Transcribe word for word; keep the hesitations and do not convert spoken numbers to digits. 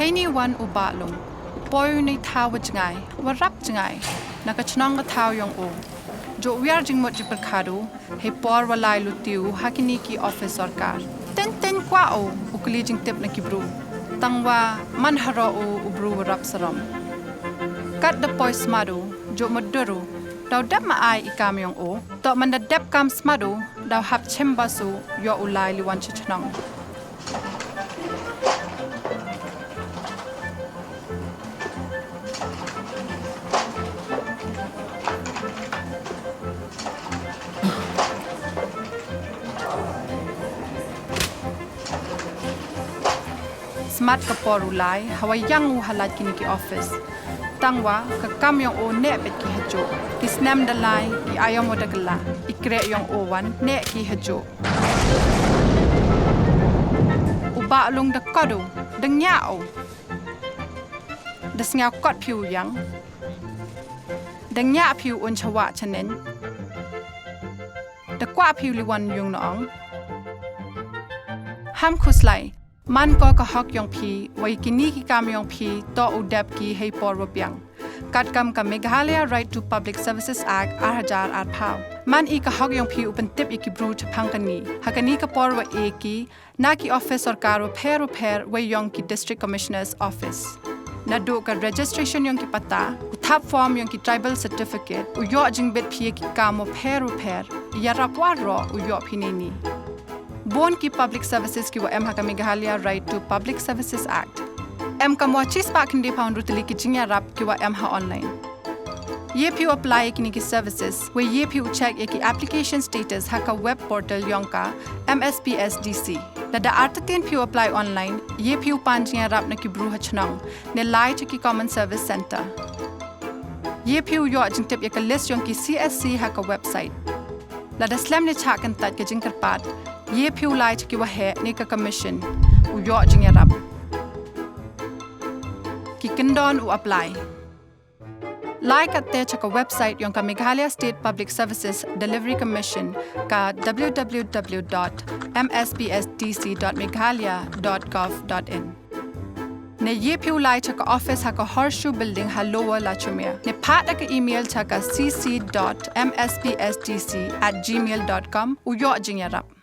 Heini wan u Bah Lung, poi u na i thaw wa jngai, wa rap jngai, na ka chnong ka thaw yong o. Jooh wiar jingmut jingpyrkhat u, hei por wa lai luti u ha kini ki office sorkar. Teng teng kwah u, u kylli jingtip na ki bru. Tang wa man haroh u, u bru wa rap sarom. Kat da poi smat u, jooh mutdur u, daw dep ma ai i kam yong o. Toh man da dep kam smat u, daw hap chim bas u, yoh u lai li wan cha chnong. Smat ka por u lai, hawa yang u ha lad kini ki office. Tang wa, ka kam yong o neh beit ki hajuh. Ki snem da lai, ki aïom wa da kylla, i kreh yong o wan, neh ki hajuh. U Bah Lung da kot u, da ngiah u. Da sngew kot phi u yang. Da ngiah phi u un chawah chaneng. Da kwah phi u li wan yung na ong. Ham khuslai, man ko ka hok yong phi, wa i kini ki kam yong phi, toh u dep ki hei por wa biang. Katkam ka Meghalaya Right to Public Services Act ar hajar arphaw. Man i ka hok yong phi u pyntip ya ki bru chaphang kani. Ha kani ka por wa e ki, na ki office sorkar wa pher wa pher wa yong ki District Commissioner's Office. Naduh ka registration yong ki patta, u thap form yong ki tribal certificate, u yoh jingbit phi ya ki kam wa pher wa pher, yarap waroh u yoh phi neini. Bun ki public services ki wa em ha ka Meghalaya Right to Public Services Act. Em kam wa chispah khyndai phaw ynru tylli ki jingyarap ki wa em ha online. Ye phi u apply ya kini ki services, wei ye phi u check ya ki application status ha ka web portal yong ka M S P S D C. Lada artatien phi u apply online, ye phi u pan jingyarap na ki bru ha chnong, ne lai cha ki Common Service Centre. Ye phi u yoh jingtip ya ka list yong ki C S C ha ka website. Lada slem ne chah kyntait ka jingkyrpad, ye phi u lai cha ki waheh ne ka commission u yoh jingyarap. Ki kyndon u apply. Lai katte cha ka website yong ka Meghalaya State Public Services Delivery Commission ka w w w dot m s p s d c dot meghalaya dot gov dot in. Ne ye phi u lai cha ka office ha ka Horseshoe Building ha Lower Lachumiere. Ne phah da ka email cha ka c c dot m s p s d c at gmail dot com u yoh jingyarap.